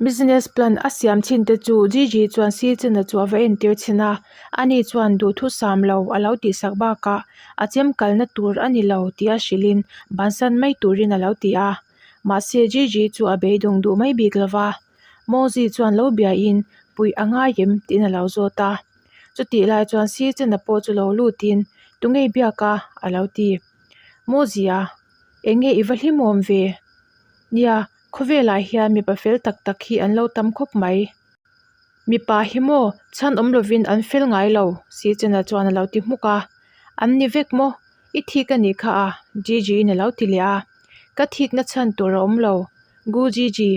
Business plan a siam chin te chu Gigi chuan Sicena chu a va entir chhin a, ani chuan duhthusam lo a lo tihsak bakah a chem kalna tur a ni lo tih a hrilhin bansan mai turin a lo ti a. Mahse Gigi chu a beidawng duh mai bik lo va, Mozi chuan lo biain puih a ngai em tiin a lo zawt a. Chutih lai chuan Sicena pawh chu lo lutin tunge biak a a lo ti. Mozi-a, enge i va hlimawm ve? Nia, Khawvelah hian mipa fel tak tak hi an lo tam khawp mai. Mipa hi maw chhan awm lovin an fel ngai lo, Sicena chuan a lo ti hmuk a. An ni vek maw? I thik a nih kha a, Gigi-in a lo ti leh a. Ka thikna chhan tur a awm lo, Gu Gigi.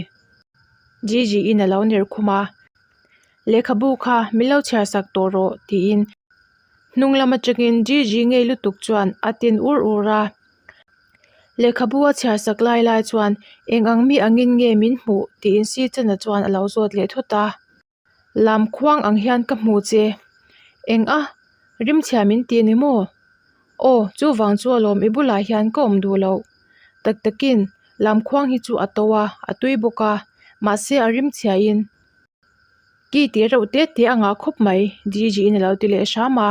Gigi-in a lo ner khum a. Lehkhabu kha min lo chhiar sak tawh rawh, tiin hnung lam atangin Gigi ngei lutuk chuan a tin ur ur a. Lehkhabu a chhiar sak lai lai chuan eng ang mi angin nge min hmuh tiin Sicena chuan a lo zawt leh thut a. Lam khuang ang hian ka hmu che. Eng a? Rimchhia min ti a ni maw? Aw, chuvang chu alawm i bulah hian ka awm duh loh. Tak takin, lam khuang hi chu a to a, a tui bawk a, mahse a rimchhiain ki tih reuh te te a ngah khawp mai, Gigi-in a lo ti leh hram a.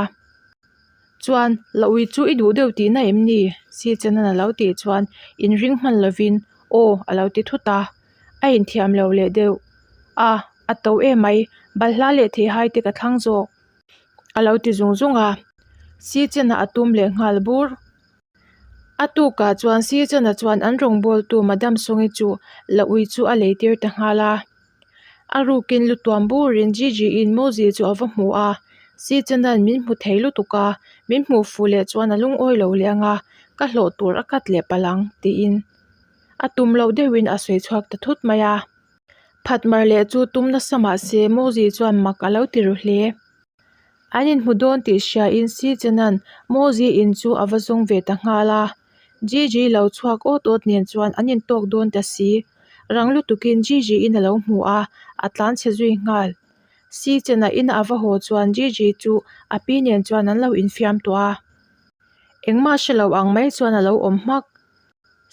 Chuan, la ui chu i duh deuh tihna em ni? Sichenan a lo tih chuan inring hman lovin, Aw, a lo ti thut a. A inthiam lo leh deuh. A, a to emai, balhla leh theihai te ka thlang zawk, a lo ti zung zung a. Sichena a tum leh nghal bur. A tukah chuan Sichena chuan an rawngbawltu Madam Songi chu la ui chu a lei tir ta nghal a. A rukin lu tuam burin Gigi-in Mozi chu a va hmu a, Sichena'n min hmu thei lutuk a, min hmuh fuh leh chuan a lungawi lo leh ang a, ka hlawh tur a kat leh palh ang, tiin a tum loh deuhin a sawi chhuak ta thut mai a. Phat mar leh chu tum nasa mah se Mozi chuan mak a lo ti ru hle. An inhmu dawn tih hriain Sichena'n Mozi in chu a va zawng ve ta nghal a. Gigi lo chhuak awt awt nen chuan an intawk dawn ta si. Rang lutukin Gigi in a lo hmu a, a tlan chhe zui nghal. Si chenah ina a va haw chuan Gigi chu a pi nen chuan an lo infiam tawh a. Engmah hre lo ang mai chuan a lo awm hmak.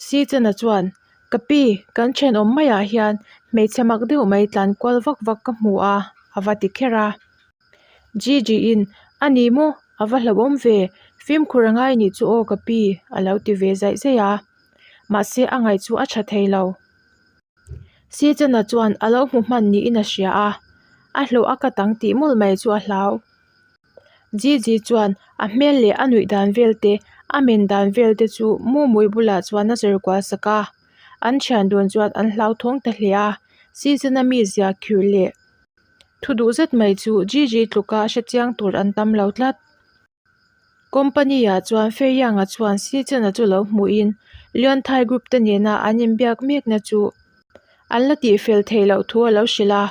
Si chena chuan, Ka pi, kan thenawm maiah hian hmeichhe mak deuh mai tlan kual vak vak ka hmu a, a va ti kher a. Gigi-in, A ni maw? A va hlauhawm ve, fimkhur a ngai nih chu aw ka pi, a lo ti ve zaih zaih a. Mahse a ngaih chu a tha thei lo. Sicena chuan a lo hmu hman niin a hria a, a hlawh a kat ang tih mawlh mai chu a hlau. Gigi chuan a hmel leh a nuih dan vel te, a men dan vel te chu Mumui bulah chuan a zir kual sak a. An thian dun chuan an hlauthawng ta hle a, Sicena mizia khirh leh Thu duh zet mai chu Gigi tluka hre chiang tur an tam lo tlat. Company ah chuan Feiyanga chuan Sichana chu lo hmuhin Lianthai group te nena an inbiak mekna chu an la tihfel theih loh thu a lo hrilh a,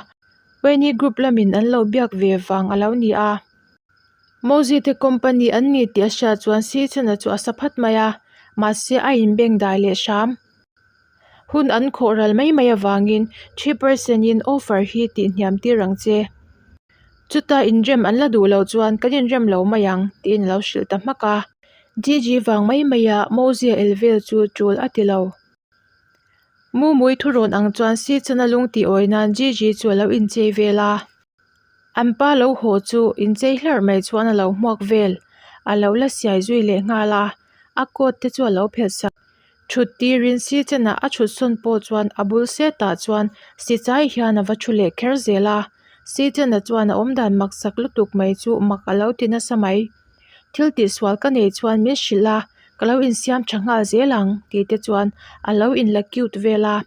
Weni group lamin an lo biak ve vang a lo ni a. Mozi te company an ni tih a hriat chuan Sichana chu a sa phat mai a, mahse a inbengdai leh hram. Hun an khawh ral mai mai avangin 3 percent in offer hi tih hniam tir ang che. Chuta inrem an la duh loh chuan kan inrem lo mai ang tiin a lo hrilh ta hmak a. Gigi vang mai maia Mozia el vel chu tul a ti lo. Mumui thurawn ang chuan Sichana lung tih awi nan Gigi chu a lo inchei vel a. An pa lo haw chu inchei hlarh mai chuan a lo hmuak vel. A lo la siai zui leh nghal a, a coat te chu a lo phelh sak. Thut tirin Sichana a thut sawn pawh chuan a bul setah chuan Sichai hian a va thu leh kher zel a. Sichana chuan a awmdan maksak lutuk mai chu mak a lo ti nasa mai. Thil tihsual ka nei chuan min hrilh a, ka lo insiam tha nghal zel ang tih te chuan a lo inla cute vel a.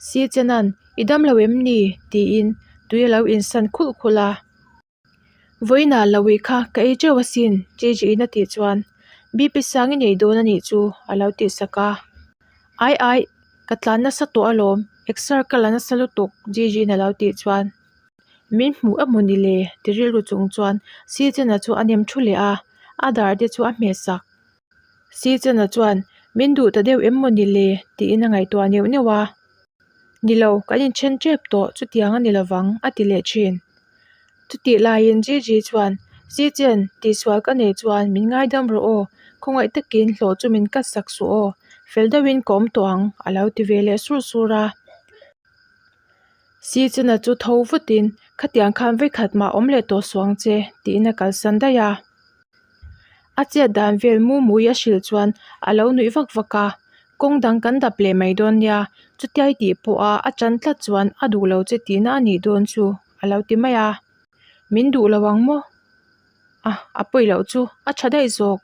Sichana'n i dam lo em ni? tiin tui a lo insan khulh khulh a. Vawiinah lo ui kha ka ei teuh asin Gigi-in a tih chuan BP sang i nei dawn a nih chu a lo tih sak a. Ai ai, ka tlan nasa tawh alawm, exer ka la nasa lutuk Gigi-in a lo tih chuan min hmuh emaw ni le ti rilru chung chuan Sichena chu a nem thu leh a, a dar te chu a hmeh sak. Sichena chuan min duh ta deuh em maw ni le tiin a ngaihtuah neuh neuh a. Ni lo, kan inthen tep tawh chutiang a ni lovang a ti leh thin. Chutih laiin Gigi chuan, Zichen, tihsual ka nei chuan min ngaidam rawh aw, khawngaih takin hlawh chu min kat sak suh aw, fel deuhin ka awm tawh ang, a lo ti ve leh sur sur a. Sichena chu tho vutin, Khatiang khan vekhat mah awm leh tawh suh ang che, tiin a kalsan daih a. A chet dan vel mu mui a hrilh chuan a lo nuih vak vak a, Kawng dang kan dap leh mai dawn nia, chutiai tih pawha a tan tlat chuan a duh lo che tihna a nih dawn chu, a lo ti mai a. Min duh lo ang maw? A, a pawi loh chu, a tha daih zawk.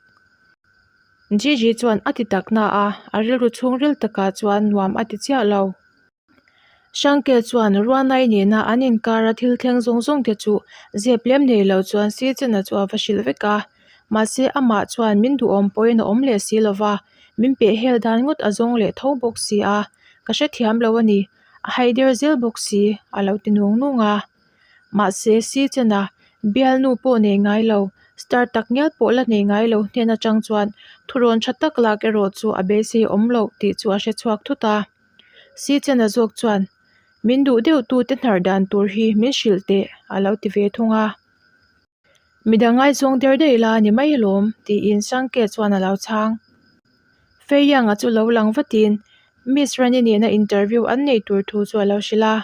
Gigi chuan a ti tak na a, a rilru chhungril takah chuan nuam a ti chiah lo. Hrangke chuan Ruanai nena an inkara thil thleng zawng zawng te chu zep lem nei lo chuan Sichena chu a va hrilh vek a. Mahse amah chuan min duhawm pawhin a awm leh si lo va, min peh hel dan ngawt a zawng leh tho bawk si a, ka hrethiam lo a ni, a haider zel bawk si, a lo ti nung nung a. Mahse Sichena bialnu pawh nei ngai lo, star tak ngial pawh la nei ngai lo hnen atang chuan thurawn tha tak lak erawh chu a beisei awm loh tih chu a hrechhuak thut a. Sichena zawk chuan, Min duh deuh tute hnar dan tur hi min hrilh teh, a lo ti ve thung a. Midang ngaizawng der daih la ni mai alawm, tiin Sangke chuan a lo chhang. Feiyanga chu lo lang vatin Miss Rani nena interview an nei tur thu chu a lo hrilh a.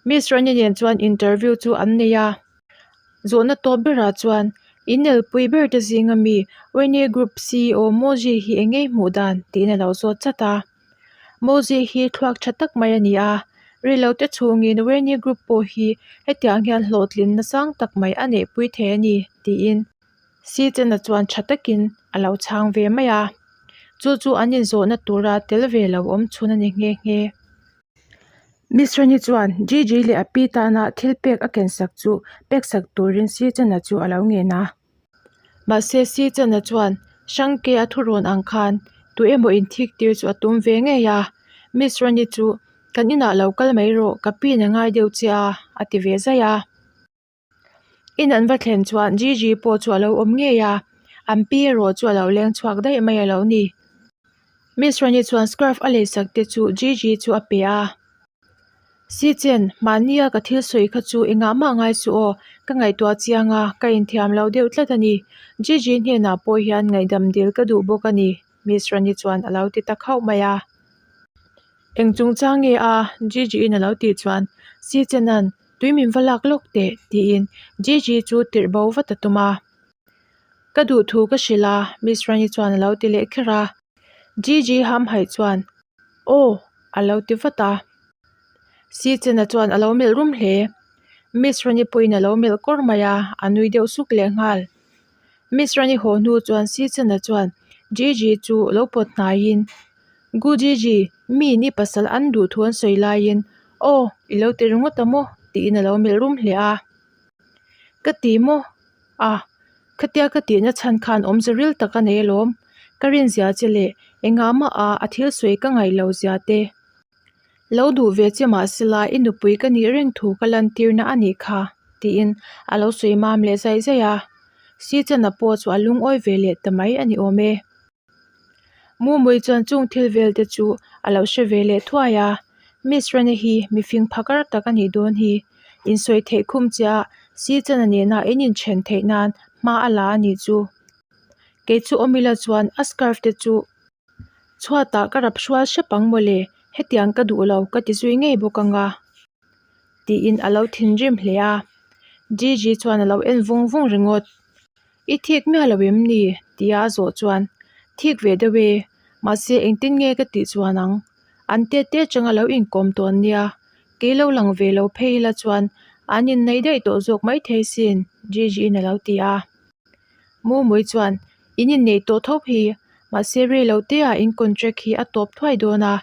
Miss Rani nen chuan interview chu an nei a, zawhna tawp berah chuan inelpui ber te zinga mi Wayne Group ceo Mozi hi eng ngei hmuh dan tiin a lo zawt chat a. Mozi hi thluak tha tak mai a ni a, rilo te chhungin Wayne Group pawh hi hetiang hian hlawhtlin nasang tak mai a neihpui thei a ni tiin Sichena chuan tha takin a lo chhang ve mai a, chu chu an inzawhna tura tel ve lo awm chhun a ni nghe nghe. Miss Rani chuan Gigi leh a pi tana thil pek a kensak chu peksak turin Sichana chu a lo ngen a. Mahse Sichana chuan Hrangke a thurawn ang khan tu emaw inthik tir chu a tum ve ngei a. Miss Rani chu kan inah lo kal mai rawh ka piin a ngai deuh che a a ti ve zaih a. In an va thlen chuan Gigi pawh chu a lo awm ngei a, an pi erawh chu a lo leng chhuak daih mai a lo ni. Miss Rani chuan scarf a leisak te chu Gigi chu a pe a. Sichen, mahnia ka thil sawi kha chu engah mah ngai suh aw, ka ngaihtuah chiang a, ka inthiam lo deuh tlat a ni. Gigi hnenah pawh hian ngaihdam dil ka duh bawk a ni, Miss Rani chuan a lo ti ta khauh mai a. Eng chungchang nge a? Gigi-in a lo tih chuan Sichena'n Tui min va lak lawk teh tiin Gigi chu tirh bo vat a tum a. Ka duh thu ka hrilh a Miss Rani chuan a lo ti leh kher a. Gigi hamhaih chuan Aw a lo ti vat a. Sichena chuan a lo melh rum hle. Miss Rani pawhin a lo melh kawr mai a, a nui deuh suk leh nghal. Miss Rani haw hnu chuan Sichena chuan Gigi chu lo pawt hnaiin Gu Gigi, miin i pasal an duh thu an sawi laiin, Aw, i lo ti ringawt a maw? tiin a lo melh rum hle a. Ka ti maw? A, khatia ka tihna chhan khan awmze ril tak a nei alawm. Ka rinzia che leh engah mah a a thil sawi ka ngaih lo zia te. Lo duh ve che mahsela i nupui ka nih reng thu ka lantirna a nih kha, tiin a lo sawi mam leh zaih zaih a. Sichana pawh chu a lungawi ve leh ta mai a ni awm e. Mumui chuan chung thil vel te chu a lo hre ve leh thuai a, Miss Rani hi mifing phakar tak a nih dawn hi. Insawi theih khum che a, Sichana nena in inthen theih nan hma a la a nih chu. Kei chu Awmila chuan a scarf te chu chhuatah ka rap hrual hrep ang mawle, hetiang ka duh lo ka ti zui ngei bawk ang a tiin a lo thinrim hle a. Gigi chuan a lo en vung vung ringawt. I thik miah lo em ni? tia a zawh chuan, Thik ve deuh e, mahse engtin nge ka tih chuan ang? An tet te atanga lo inkawm tawn nia, kei lo lang ve lo phei ila chuan an innei daih tawh zawk maithei sin, Gigi-in a lo ti a. Mumui chuan, In inneih tawh tho hi, mahse rei lo te ah in contract hi a tawp thuai dawn a,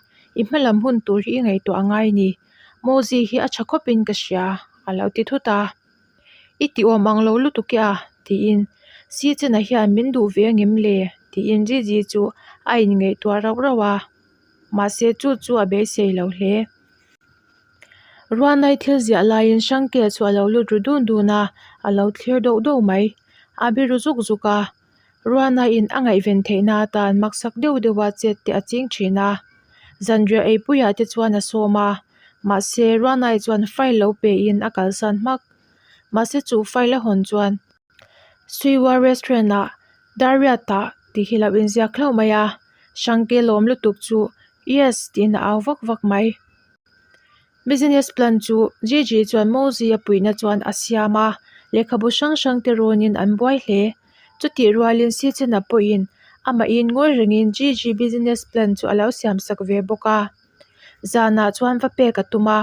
i hmalam hun tur hi i ngaihtuah a ngai ni. Mozi hi a tha khawpin ka hria, a lo ti thut a. I ti awm ang lo lutuk e a, tiin Sichena hian min duh ve angem le? tiin Gigi chu a inngaihtuah rauh rauh a, mahse chu chu a beisei lo hle. Ruanai thil ziah laiin Hrangke chu a lo lut ru dun dun a, a lo thlir doh doh mai. A biru zuk zuk a, Ruanaiin a ngaihven theihna atan maksak deuh deuha chet te a ching thin a. Zanriah eipuiah te chuan a sawm a, mahse Ruanai chuan file lo pein a kalsan hmak. Mahse chu file a hawn chuan Suiwa restaurant ah Dariat-ah tih hi lo inziak hlauh mai a, Hrangke lawm lutuk chu Yes tiin a au vak vak mai. Business plan chu Gigi chuan Mozi a puihna chuan a siam a, lehkhabu hrang hrang te rawnin an buai hle. Chutih rualin Sichena pawhin amahin ngawi rengin Gigi business plan chu a lo siam sak ve bawk a. Zanah chuan va pek a tum a,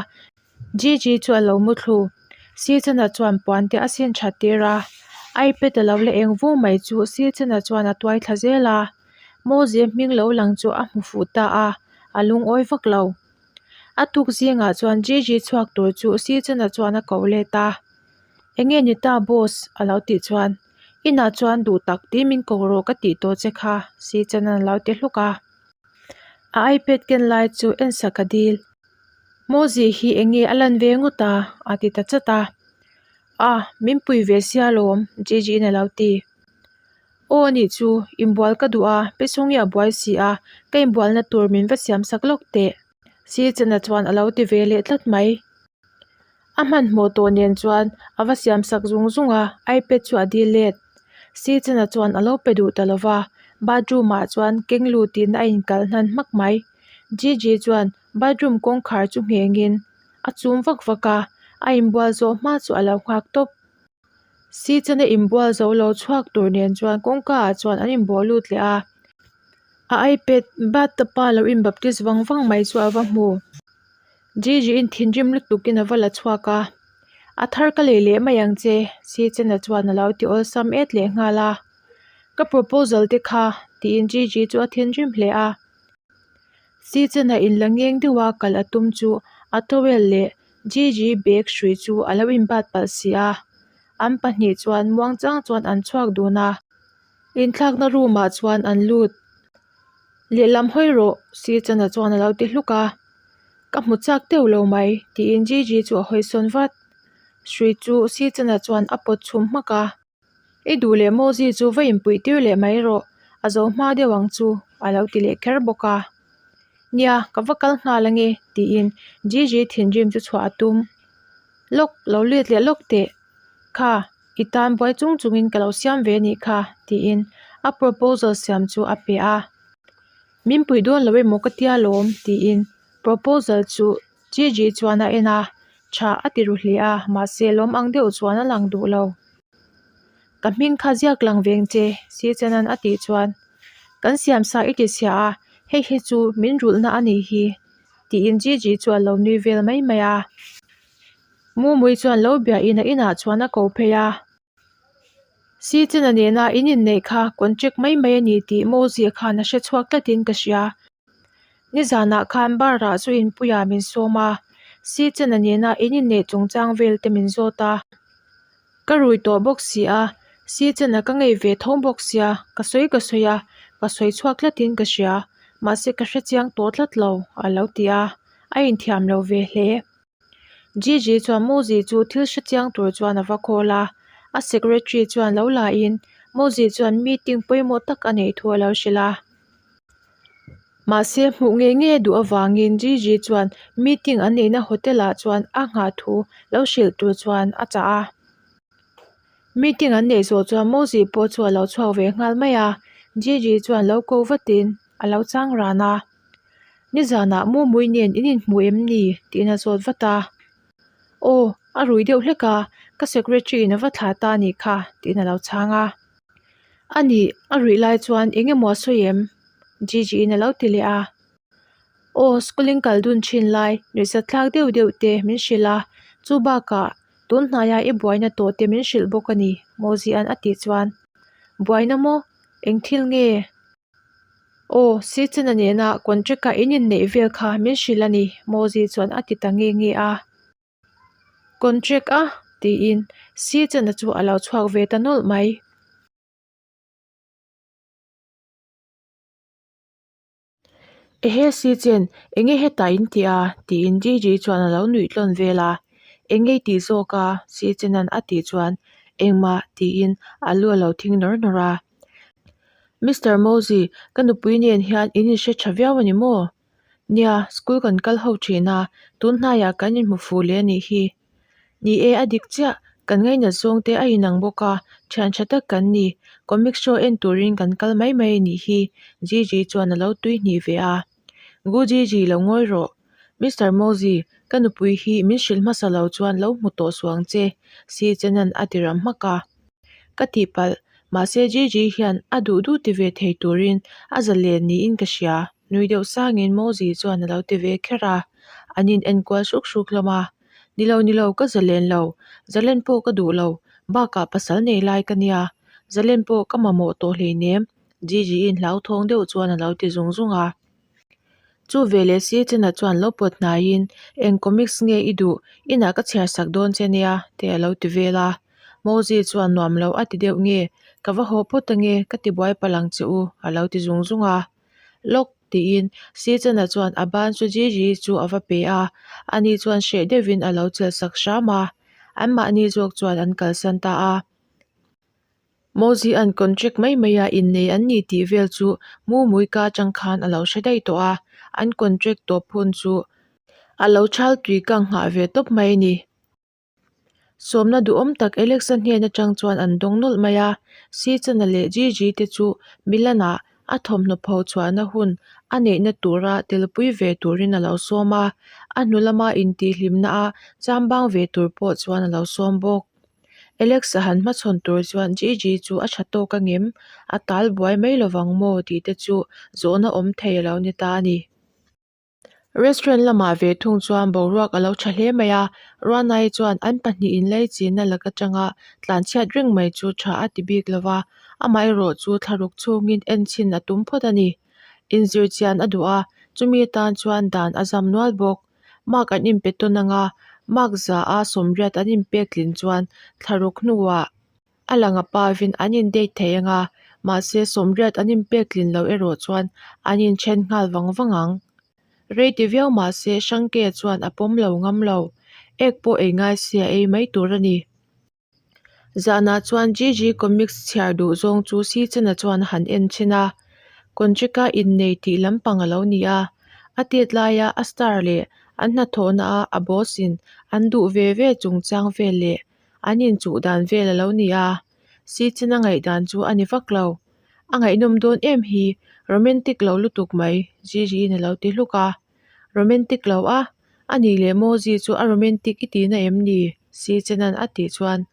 Gigi chu a lo mu thlu. Sichena chuan puan te a sin that tir a, iPad a lo la eng vung mai chu Sichena chuan a tuai thla zel a. Mozi hming lo lang chu a hmu fuh ta a, a lungawi vak lo. A tuk zingah chuan Gigi chhuak tur chu Sichena chuan a koh let a. Enge ni ta boss? a lo tih chuan Inah chuan duh tak tih min ko rawh ka tih tawh che kha Sichena a lo ti hluk a. A iPad ken lai chu en sak a dil. Mozi hi enge a lan ve ngawt a? a ti ta chat a. A, min pui ve sia lawm Gigi-in a lo ti. Aw anih chu, inbual ka duh a, pe sawng i a buai si a, ka inbualna tur min va siam sak lawk teh. Sichana chuan a lo ti ve leh tlat mai. A hmanhmawh tawh nen chuan a va siam sak zung zung a, iPad chu a dil let. Sichana chuan a lo pe duh ta lo va, bathroom ah chuan keng lutin a inkalh hnan hmak mai. Gigi chuan bathroom kawngkhar chu nghengin a chum vak vak a, a inbual zawh hma chu a lo nghak tawp. Sichana inbual zo lo chhuak tur nen chuan kawngka ah chuan an inbawh lut leh a, a iPad bathtub a lo inbaptis vang vang mai chu a va hmu. Gigi in thinrim lutukin a va la chhuak a, A thar ka lei leh mai ang che, Sichana chuan a lo ti awlsam et leh nghal a. Ka proposal te kha, tiin Gigi chu a thinrim hle a. Sichana in la ngeng deuh a kal a tum chu a towel leh Gigi bag hrui chu a lo inbat palh si a. An pahnih chuan muangchang chuan an chhuak dun a. Inthlakna room ah chuan an lut. Lehlam hawi rawh, Sichana chuan a lo ti hluk a. Ka hmu chak deuh lo mai, tiin Gigi chu a hawi sawn vat. Hrui chu Sichana chuan a pawt chhum hmak a. I duh leh Mozi chu va inpuih tir leh mai rawh, a zo hma deuh ang chu, a lo ti leh kher bawk a. Nia, ka va kal nghal ange, tiin Gigi thinrim chu chhuah a tum. Lawk, lo let leh lawk teh. Kha, i tan buai chung chungin ka lo siam ve anih kha, tiin a proposal siam chu a pe a. Min puih dawn lo emaw ka tia lawm, tiin proposal chu Gigi chuan a en a, tha a ti ru hle a, mahse lawm ang deuh chuan a lang duh lo. Ka hming kha ziak lang veng che, Sichenan a tih chuan, Kan siam sa i ti chhia a, hei hi chu min rulhna a nih hi, tiin Gigi chu a lo nui vel mai mai a. Mumui chuan lo biahin a inah chuan a ko phei a. Sichena nena in inneih kha contract mai mai a ni tih Mozia khan a hre chhuak tlatin ka hria. Nizanah khan bar ah chu inpuiah min sawm a, Sichena nena in inneih chungchang vel te min zawt a. Ka rui tawh bawk si a, Sichena ka ngei ve tho bawk sia, ka sawi ka sawi a, ka sawi chhuak tlatin ka hria, mahse ka hre chiang tawh tlat lo, a lo ti a, a inthiam lo ve hle. Gigi chuan Mozi chu thil hre chiang tur chuan a va call a, a secretary chuan lo la in Mozi chuan meeting pawimawh tak a neih thu a lo hrilh a. Mahse hmuh ngei ngei duh avangin Gigi chuan meeting an neihna hotel ah chuan a nghah thu lo hrilh tur chuan a chah a. Meeting an neih zawh chuan Mozi pawh chu a lo chhuak ve nghal mai a, Gigi chuan lo ko vatin a lo chang ran a. Nizanah Mumui nen in inhmu em ni? tiin a zawt vat a. Aw, a rui deuh hlek a, ka secretary in a va thlah ta a nih kha, tiin a lo chhang a. A nih, a ruih lai chuan eng emaw a sawi em? Gigi in a lo ti leh a. Aw, school in kal dun thin lai, nuihsat thlak deuh deuh te min hrilh a, chu bakah tun hnaia i buaina tawh te min hrilh bawk a ni, Mozia'n a tih chuan. Buaina maw? Eng thil nge? Aw, Sichena nena contract-a in inneih vel kha min hrilh a ni, Mozi chuan a ti ta nge nge a. Contract a? tiin Sichena chu a lo chhuak ve ta nawlh mai. Ehe Sichen, enge hetah in tih a? tiin Gigi chuan a lo nuih tlawn vel a. Enge i tih zawk a? Sichena'n a tih chuan, Engmah, tiin a lu a lo thing nawr nawr a. Mister Mozi, ka nupui nen hian in inhre tha viau a ni maw? Nia, school kan kal ho thin a, tun hnaiah kan inhmu fuh leh a nih hi. Ni e, a dik chiah, kan ngainat zawng te a inang bawk a, thian tha tak kan ni. Comic show en turin kan kal mai mai a nih hi, Gigi chuan a lo tui hnih ve a. Gu Gigi lo ngawi rawh. Mister Mozi, ka nupui hi min hrilh hmasa lo chuan lo hmu tawh suang che, Si Chenan a ti ram hmak a. Ka tihpalh, mahse Gigi hian a duh duh ti ve thei turin a zalen niin ka hria, nui deuh sangin Mozi chuan a lo ti ve kher a. An in enkual hruk hruk hlawm a. Ni lo ni lo, ka zalen lo, zalen pawh ka duh lo, bakah pasal nei lai ka nia, zalen pawh ka mamawh tawh hleinem, Gigi-in hlauthawng deuh chuan a lo ti zung zung a. Chu veleh si Chena chuan lo pawt hnaiin, Eng comics nge i duh? Inah ka chhiar sak dawn che nia, te a lo ti vel a. Mozi chuan nuam lo a ti deuh nge, Ka va haw phawt ange, ka ti buai palh ang che u, a lo ti zung zung a. Lawk, tiin Si Chena chuan a ban chu Gigi chu a va pe a, ani chuan hreh deuhin a lo chelh sak hram a. Anmahni zawk chuan an kalsan ta a. Mozi an contract mai mai a innei an ni tih vel chu Mumui ka atang khan a lo hre daih tawh a, an contract tawp hun chu a lo chhal tui kang nghah ve tawp mai a ni. Sawmna duhawm tak Alexa hnen atang chuan an dawng nawlh mai a, Sichana leh Gigi te chu Milan ah a thawmhnaw pho chhuahna hun a neihna tura telpui ve turin a lo sawm a, a hnu lama intihhlimna a chambang ve tur pawh chuan a lo sawm bawk. Alex a han hmachhawn tur chuan Gigi chu a tha tawk a ngem, a tal buai mai lovang maw tih te chu zawhna awm thei a lo ni ta a ni. Restaurant lamah ve thung chuan boruak a lo tha hle mai a, Ruanai chuan an pahnihin inlaichinna lak atanga tlanchhiat reng mai chu tha a ti bik lo va, amaherawh chu thlaruk chhungin enchhin a tum phawt a ni. Inzir chian a duh a, chumi atan chuan dan a zam nual bawk. Mark an inpe tawn ang a, mark za a sawmriat an inpek tlin chuan thlaruk hnuah a lang a pavin an in date thei ang a, mahse sawmriat an inpek tlin loh erawh chuan an inthen nghal vang vang ang. Rei ti viau mahse Hrangke chuan a pawm lo ngam lo, ek pawh ei ngai se a ei mai tur a ni. Zanah chuan Gigi Comics chhiar duh zawng chu Sichana chuan a han en thin a, Conchika innei tih lampang a lo ni a. A tet laia a star leh an hnathawhna a a boss in an duh ve ve chungchang vel leh an inchuh dan vel a lo ni a. Sichana ngaihdan chu a ni vak lo. A ngaihnawm dawn em hi, romantic lo lutuk mai, Gigi-in a lo ti hluk a. Romantic lo a? A nih leh Mozi chu a romantic i tihna em ni? Si Chenan a tih chuan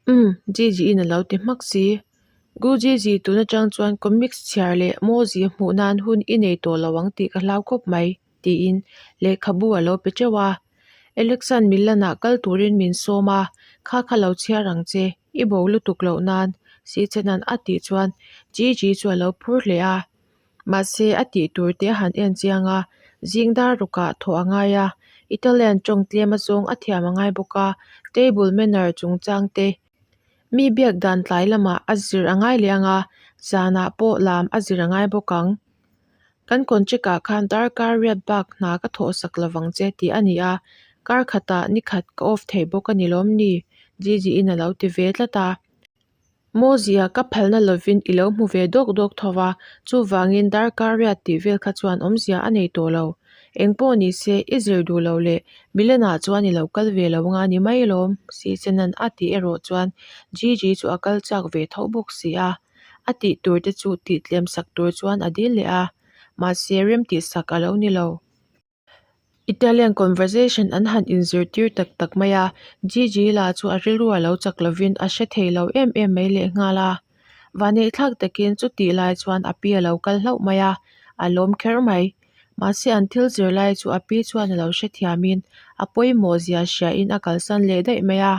Umm, Gigi-in a lo ti hmak si. Gu Gigi tun atang chuan comics chhiar leh Mozi hmuh nan hun i nei tawh lo ang tih ka hlau khawp mai, tiin lehkhabu a lo pe teuh a. Alexan Milan-ah kal turin min sawm a, kha kha lo chhiar ang che, i bo lutuk loh nan, Si Chenan a tih chuan Gigi chu a lo phur hle a. Mahse, a tih tur te a han en chiang a, zing dar rukah thawh a ngai a, Italian tawng tlem azawng a thiam a ngai bawk a, table manner chungchang te mi biak dan tlai lamah a zir a ngai leh ang a, zanah pawh lam a zir a ngai bawk ang. Kan contract ah khan darkar riat bak hna ka thawh sak lovang che tih a ni a, kar khatah ni khat ka off thei bawk a ni lawm ni? Gigi-in a lo ti ve tlat a. Mawzia ka phalna lovin i lo hmu ve dawk dawk tho va, chuvangin darkar riat tih vel kha chuan awmzia a nei tawh lo. Engpawh ni se, i zir duh lo leh Milena chuan i lo kal ve lo nga ni mai lawm, Sichenan a tih erawh chuan Gigi chu a kal chak ve tho bawk si a. A tih tur te chu tih tlem sak tur chuan a dil leh a, mahse rem tih sak a lo ni lo. Italian conversation an han inzirtir tak tak mai a, Gigi la chu a rilru a lo chak lovin a hre thei lo em em mai lehnghal a. Vaneihthlak takin chutih lai chuan a pi a lo kal hlauh mai a, a lawm kher mai. Mahse an thil zir lai chu a pi chuan a lo hrethiamin a pawimawh zia hriain a kalsan leh daih mai a.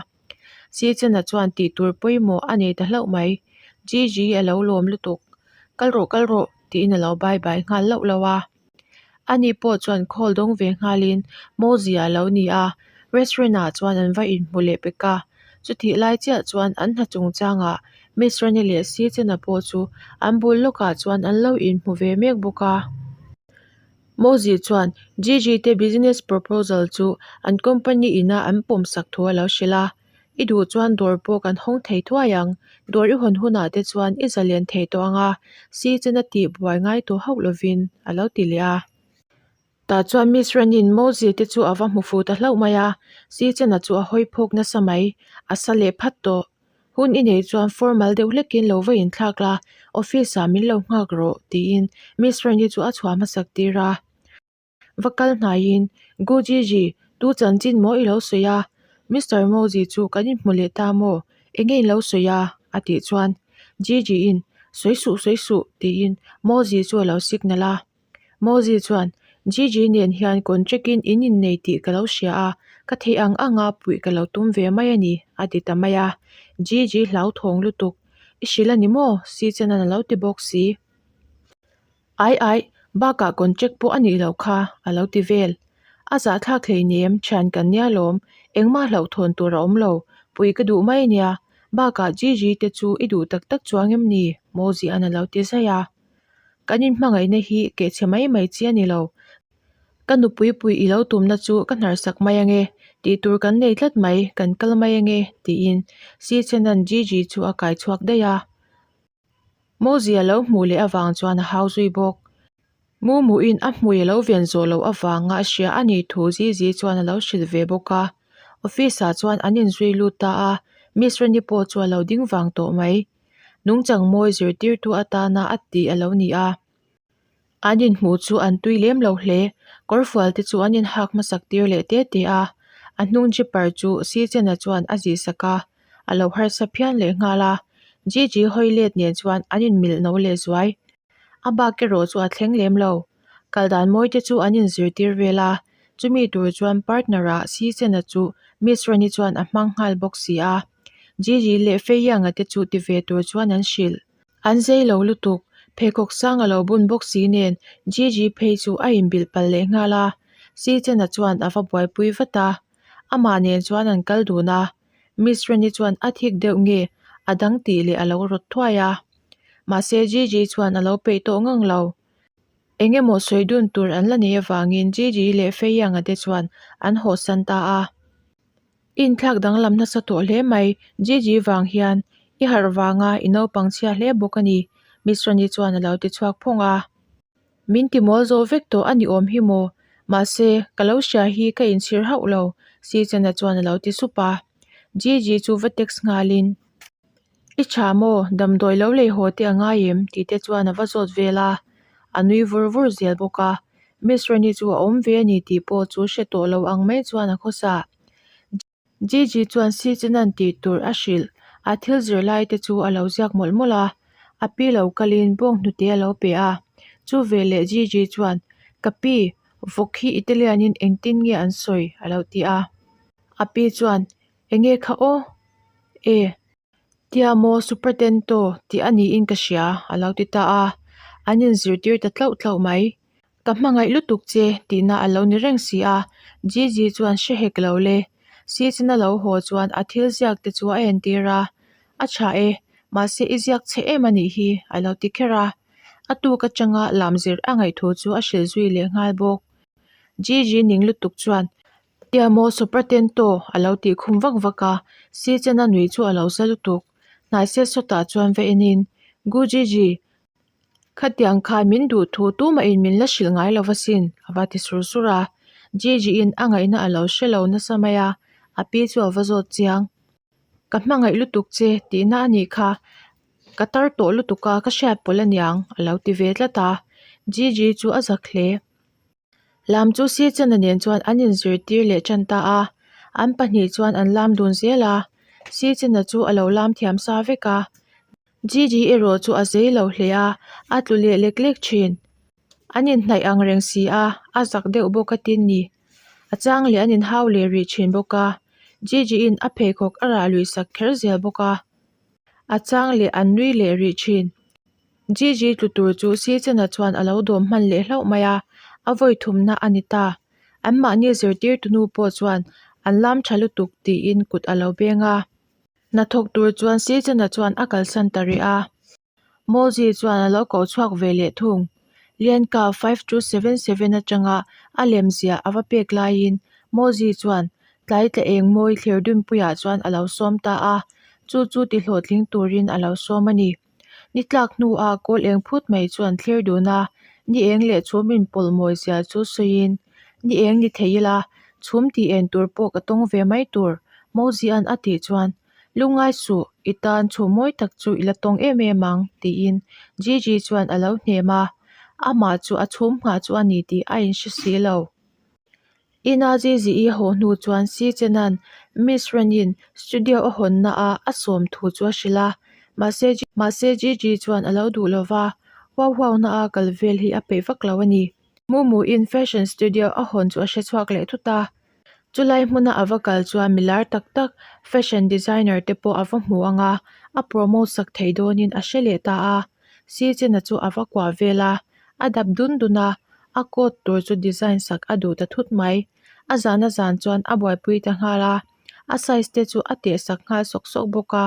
Sichana chuan tih tur pawimawh a nei ta hlauh mai. Gigi a lo lawm lutuk. Kal rawh kal rawh tiin a lo bye bye nghal lauh lauh a. Ani pawh chuan call dawng ve nghalin Mawzia a lo ni a, restaurant ah chuan an va inhmu leh pek a. Chutih lai chiah chuan an hna chungchangah Miss Rani leh Sichana pawh chu an bul lawkah chuan an lo inhmu ve mek bawk a. Mawzi chuan Gigi te business proposal chu an company ina an pawmsak thu a lo hrilh a. I duh chuan dawr pawh kan hawng thei thuai ang. Dawr i hawn hunah te chuan i zalen thei tawh ang a, si chen a tih buai ngai tawh hauh lovin a lo ti leh a. Tah chuan Miss Ranin Mozi te chu a va hmu fu ta hlauh mai a, si chena chu a hawi phawk nasa mai, a sa leh phat tawh. Hun i nei chuan formal deuh hlekin lo va inthlak la, office ah min lo nghak rawh tiin Miss Rani chu a chhuah hmasak tir a. Va kal hnaiin, Gu Jiji, tu chanchin maw i lo sawi a? Mister Mozi chu kan inhmu leh ta maw? Enge in lo sawi a? a tih chuan Jiji-in, Sawi suh, sawi suh, tiin Mozi chu a lo signal a. Mozi chuan, Jiji nen hian contract-in in innei tih ka lo hria a, ka theih ang anga puih ka lo tum ve mai a ni, a ti ta mai a. Jiji hlauthawng lutuk, I hrilh a ni maw? Sichenan a lo ti bawk si. Ai ai, bakah contract pawh a nih loh kha, a lo ti vel. A zahthlak hleinem, thian kan nia lawm, engmah hlauhthawn tur a awm lo, pui ka duh mai nia, bakah Gigi te chu i duh tak tak chuang em ni? Mozia'n a lo ti zaih a. Kan inhmangaihna hi kehchhe mai mai chi a ni lo. Ka nupui pui i lo tumna chu ka hnarsak mai ange, tih tur kan nei tlat mai, kan kal mai ange, tiin Sichena'n Gigi chu a kai chhuak daih a. Mozi a lo hmuh leh avang chuan a hau zui bawk. Mumuin a hmui a lo ven zawh loh avanga a hria a nih thu Zizi chuan a lo hrilh ve bawk a. Office ah chuan an inzui lut ta a, Miss Rani pawh chu a lo ding vang tawh mai. Nungchang mawi zirtirtu atana a tih a lo ni a. An inhmuh chu an tui lem lo hle. Kawrfual te chu an inhak hmasak tir leh te te a. A hnung zipper chu Sichena chuan a zihsak a, a lo harsa phian leh nghal a. Gigi hawi let nen chuan an inmilh no leh zuai. A bak erawh chu a thleng lem lo. Kal dan mawi te chu an inzirtir vel a, chumi tur chuan partner ah Sichena chu Miss Rani chuan a hmang nghal bawk si a. Gigi leh Feianga te chu ti ve tur chuan an hrilh. An zei lo lutuk, pheikhawk sang a lo bun bawk si nen Gigi phei chu a inbilh palh leh nghal a, Sichena chuan a va buaipui vat a, amah nen chuan an kal dun a, Miss Rani chuan a thik deuh nge a dang tih leh a lo rawt thuai a, mahse Gigi chuan a lo peih tawh ngang lo. Eng emaw sawi dun tur an la nei avangin Gigi leh Feianga te chuan an hawhsan ta a. I inthlak danglam nasa tawh hle mai, Gigi vang hian i harh vanga i naupang chhia hle bawk a ni, Miss Rani chuan a lo ti chhuak phawng a. Min ti mawl zawh vek tawh a ni awm hi maw? Mahse, ka lo hria hi ka inchhir hauh lo, Sichana chuan a lo ti sup a. Gigi chu va text nghalin, I tha maw? Damdawi lo lei haw te a ngai em? tih te chuan a va zawt vel a. A nui vur vur zel bawk a. Miss Rani chu a awm ve a ni tih pawh chu hre tawh lo ang mai chuan a khawsa. Gigi chuan Sichinan tih tur a hrilh. A thil zir lai te chu a lo ziak mawlh mawlh a. A pi lo kalin bawng hnute a lo pe a. Chu veleh Gigi chuan, Ka pi, vawk hi Italian-in engtin nge an sawi? a lo ti a. A pi chuan, Enge kha aw? E, tia maw Supertento tih a niin ka hria, a lo ti ta a. An inzirtir ta tlauh tlauh mai. Ka hmangaih lutuk che tihna a lo ni reng si a, Gigi chuan hre hek lo le. Season a lo haw chuan a thil ziak te chu a entir a, A tha e, mahse i ziak chhe em a nih hi, a lo ti kher a. A tuk atanga lam zir a ngaih thu chu a hrilh zui leh nghal bawk. Gigi ning lutuk chuan Tia maw Soprotento a lo tih khum vak vak a, Sichena nui chu a lo za lutuk. Hnai set sawtah chuan va enin, Gu Gigi, khatiang khan min duh thu tumahin min la hrilh ngai lo va sin, a va ti sur sur a. Gigi-in a ngaihna a lo hre lo nasa mai a, a pi chu a va zawt chiang. Ka hmangaih lutuk che tihna a nih kha, ka tar tawh lutuk a, ka hriat pawlh aniang, a lo ti ve tlat a. Gigi chu a zak hle. Lam chu Sichana nen chuan an inzirtir leh tan ta a, an pahnih chuan an lam dun zel a, Sichana chu a lo lam thiam sa vek a, Gigi erawh chu a zei lo hle a, a tlu leh lek lek thin. An inhnaih ang reng si a, a zak deuh bawk a tin ni. A chang leh an inhau leh rih thin bawk a, Gigi-in a pheikhawk a rah lui sak kher zel bawk a, a chang leh an nui leh rih thin. Gigi tlu tur chu Sichena chuan a lo dawm hman leh hlauh mai a, a vawi thumna a ni ta. Anmahni zirtirtu nu pawh chuan an lam tha lutuk tiin kut a lo beng a. Hnathawk tur chuan Sichena chuan a kalsan ta rih a. Mozi chuan a lo koh chhuak ve leh thung. Lianka 5277 atanga a lemziah a va pek laiin Mozi chuan tlai tla eng mawi thlir dunpuiah chuan a lo sawm ta a, chu chu ti hlawhtling turin a lo sawm a ni. Ni tlak hnuah kawl eng phut mai chuan thlir dun a, ni eng leh chhum inpawlh mawi zia chu sawiin, Ni eng ni thei ila, chhum tih en tur pawh ka tawng ve mai tur, Mozia'n a tih chuan, Lungngai suh, i tan chhum mawi tak chu i la tawng em em ang, tiin Gigi chuan a lo hnem a. Amah chu a chhum nghah chu a ni tih a inhre si lo. Ina Zizi-i haw hnu chuan Si Chenan Miss Ranin studio a hawnna a a sawm thu chu a hrilh a, mahse mahse Gigi chuan a lo duh lo va, huau huauna a kal vel hi a peih vak lo a ni. Mumu-in fashion studio a hawn chu a hre chhuak leh thut a, chulai hmuna a va kal chuan milar tak tak fashion designer te pawh a va hmu ang a, a promote sak thei dawnin a hre leh ta a. Si Chena chu a va kuah vel a, a dap dun dun a, a coat tur chu design sak a duh ta thut mai. A zan a zan chuan a buaipui ta nghal a, a size te chu a teh sak nghal sawk sawk bawk a.